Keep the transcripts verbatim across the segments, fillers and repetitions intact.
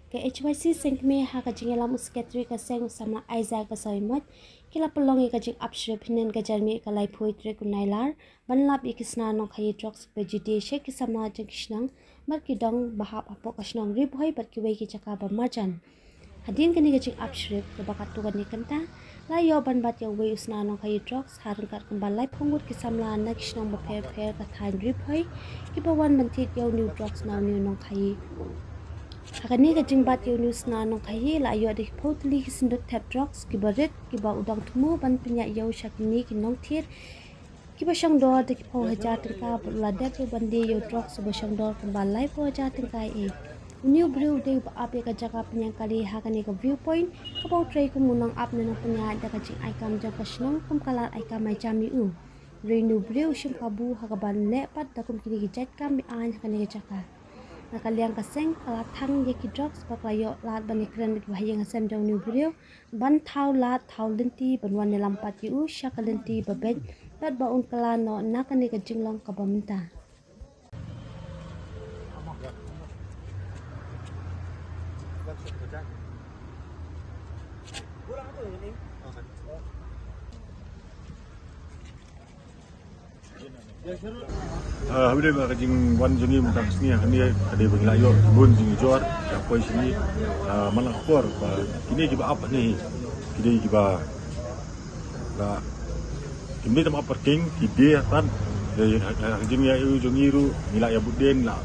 Ka H Y C seng kmie ha ka jingïalam u Secretary ka seng u samla Isaac Basaiawmoit ki la pynlong ïa ka jingap shrip hynnin ka janmiet ka laiphew tarik u Nailar ban lap ïa ki sna nongkhaïi drugs ba ju die sha ki samla jong ki shnong bad ki dong ba hap hapoh ka shnong Ri Bhoi bad kiwei ki jaka ba marjan. Hadien kane ka jingap shrip kaba katto katne kynta la ïoh ban bat ïa uwei u sna nongkhaïi drugs ha ryngkat kumba laiphew ngut ki samla na ki shnong bapher bapher ka thaiñ Ri Bhoi kiba wan ban thied ïa une u drugs na une u nongkhaïi. Ha kane ka jingbat ïa une u sna nongkhaïi la ïoh da ki phew tylli ki synduk thep drugs kiba rit kiba u dang thmu ban pynïaid ïa u sha kine ki nongthied kiba shong dor da ki phew hajar tyngka bad u la dep ruh ban die ïa u drugs uba shong dor kumba laiphew hajar tyngka ei. Une u briew u dei uba ap ïa ka jaka pynïeng kali ha kane ka View Point kaba u trei kum u nongap ne nongpynïaid da ka jingai kam jong ka shnong kum ka lad ai kam ai jam ïa u. Hynrei une u briew u shim kabu ha kaban leh pat da kum kine ki jait kam be-aiñ ha kane ka jaka. Na ka liang ka seng ka la thang ïa ki drugs bad ka la ïoh lad ban ïakren bad kiba ha ïing ha sem jong une u briew ban thaw lad thaw lynti ban wan ïalam pat ïa u sha ka lynti ba beit bad ba un kylla noh na kane ka jinglong kaba mynta. Ah, ha kaba ïadei bad ka jingwan jong ngi mynta ka sngi hangne ka dei ba ngi la ïoh bun jingïajot, ïa poi sha ngi, ah, man la ka por ba kine kiba ap hangne ki dei kiba la, kim dei tang ap parking, ki die pat. Ïa, ïa, ïa ka jingïa ïa u jong ngi ruh ngi la ïa bud dien, la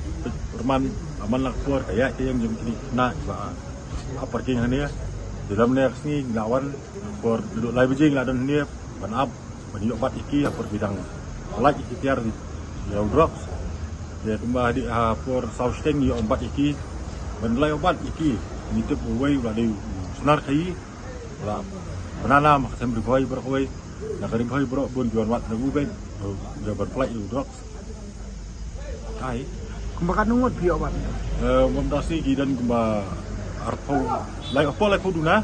pyrman, la man la ka por ka ïaid ka ïeng jong kine ki khynnah kiba ap parking hangne. Te lymne ka sngi ngi la wan, ka por naduh lai baje ngi la don hangne ban ap, ban ïoh bat ïa ki, ha por ba dang lait ïa ki tiar ïa u drugs. Te kumba hadien ha por saw shiteng ïoh bat ïa ki, ban lait ïoh bat ïa ki. Ngi tip uwei u la dei u snar khaïi, u la pynana ma ka seng Ri Bhoi baroh kawei, na ka Ri Bhoi baroh bun ki wan wad na u beit, u ban pynlait ïa u drugs. Ai. Kumba katno ngut phi ïoh bat? Eh, mynta shi ki don kumba arphew, lai, arphew, laiphew duna,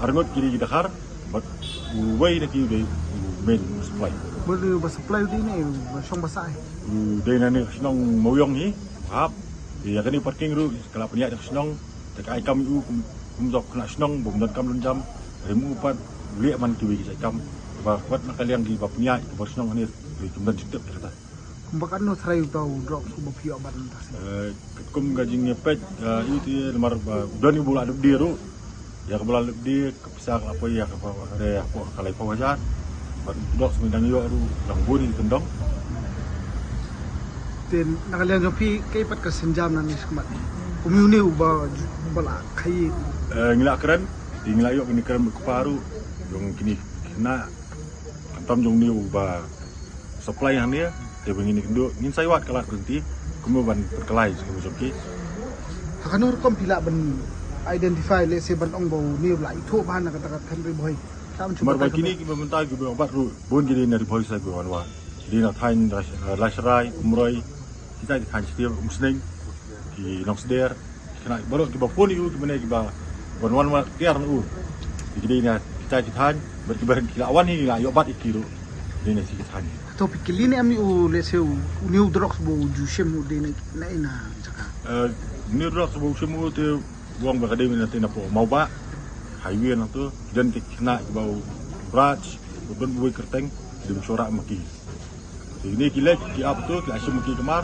ar ngut ki dei ki dkhar, bad uwei na ki u dei u main supply. Bad u ba supply u dei ne, ba shong ba sah? U dei na ne ka shnong Mawiong hi, hap. Ïa kane parking ruh ka la pynïaid da ka shnong, te ka ai kam ïa u kum, kum jong khynnah shnong bym don kam don jam. Rim u pat u leh man kiwei ki jait kam. Ba wat na ka liang kiba pynïaid kiba shnong hangne, kim don jingtip ïa kata. Kumba katno trai uta u drugs uba phi ïoh bat mynta shi? Eh, katkum ka jingïapeit, eh, ïa u te namar ba u don uba la dep die ruh. Ïa kaba la dep die, ka pisa ka la poi ïa kaba re hapoh ka laiphew hajar. Bad u drugs ba ngi dang ïoh ruh dang bun ïa ki kyndong. Te na ka liang jong phi kaei pat ka sienjam nangne shakhmat? Kum une uba, uba la khaïi. Eh, ngi la kren, te ngi la ïoh kine kren bad kpa ruh jong kine khynnah. Khamtam jong une uba supply hangne, te ba ngin ïakynduh, ngin sa ïa wad ka lad ka lynti kumno ban pynkylla ïa ka jong ki. Ha kano rukom phi lah ban identify, lehse ban ong ba une u la ithuh bha na kata ka thaiñ Ri Bhoi? Namar ba kine kiba mynta kiba bat ruh bun ki dei na Ri Bhoi sa kiba wan wad. Ki dei na thaiñ Lashrai, Umroi, kita ki thaiñ Shakri, Umsning, ki Nongsder. Khynnah baroh kiba phone ïa u, kiba ne kiba wan wan wan tiar na u. Ki dei na kita ki thaiñ, bad kiba ki la wan hi la ïoh bat ïa ki ruh. Dei na kita ki thaiñ. To phi kylli ne em ïa u, lehse u, une u drugs ba u ju shim u dei na, na, na jaka? Eh, une u drugs ba u shim u te u ong ba ka dei na te na poh Mawbah, highway na to, don te khynnah kiba u Raj, u don uwei kyrteng, dei u Shora ma ki. Te kine ki leit ki ap to, ki la shim ki kamar.